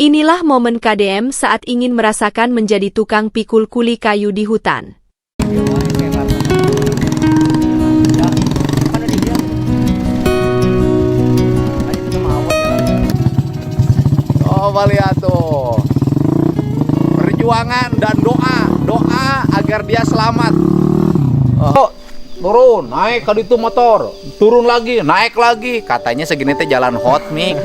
Inilah momen KDM saat ingin merasakan menjadi tukang pikul kuli kayu di hutan. Oh, lihat tuh. Perjuangan dan doa, doa agar dia selamat. Oh, turun, naik ke itu motor, turun lagi, naik lagi. Katanya segini teh jalan hot mik.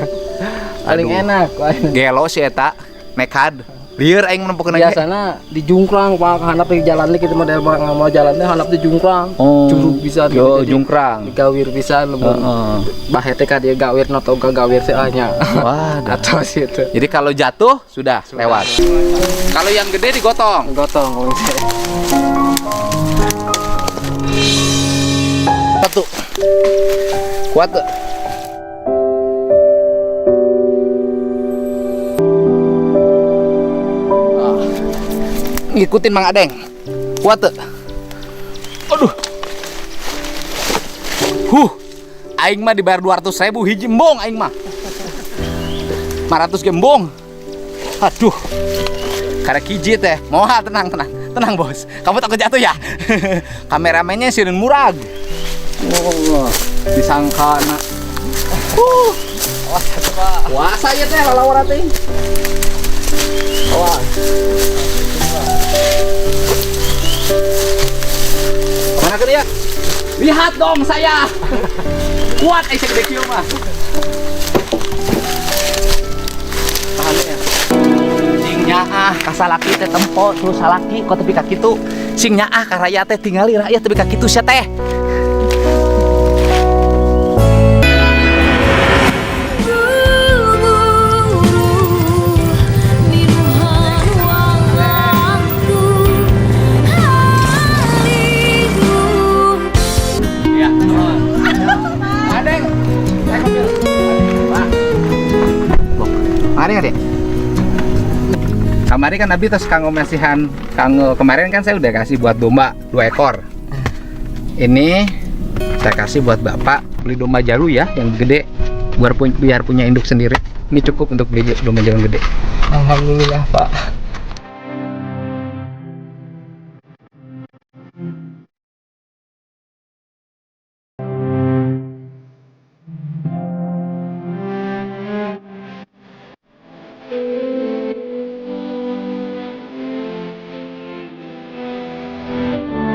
Paling enak. Gelo si eta, nekad. Lieur aing menempukeun aja. Biasana di jungkrang Pak, handap di jalan kita model nggak mau jalannya handap di jungkrang. Oh. Curug bisa Yo, jungkrang. Gawir bisa lebih. Heeh. Bahete ka dia gawir atau gak gawir sih hanya. Wah, dah. Atau situ. Jadi kalau jatuh sudah lewat. Kalau yang gede digotong. Gotong. Satu. Kuat tuh. Ngikutin Mang Adeng. Kuat tuh. Aduh. Huh. Aing mah dibayar 200.000 hiji embung aing mah. 500 gembong. Aduh. Karek hiji teh. Moal tenang tenang. Tenang bos. Kamu takut jatuh ya? Kameramennya sieun murag. Oh, disangka na. Wah, saya teh lalawara teh. Wah. Mana ke dia? Lihat dong saya. Kuat segede kieu mah. Tahan ya. Sing nyaah ka salaki teh tempo terus salaki kok tepi ka kitu. Sing nyaah ka rakyat teh tingali rakyat tepi ka kitu sia teh. Mari adek. Kamari kan Abi terus kanggo masihan kanggo kemarin kan saya udah kasih buat domba 2 ekor. Ini saya kasih buat bapak beli domba jalu ya yang gede biar punya induk sendiri. Ini cukup untuk beli domba jalu yang gede. Alhamdulillah Pak.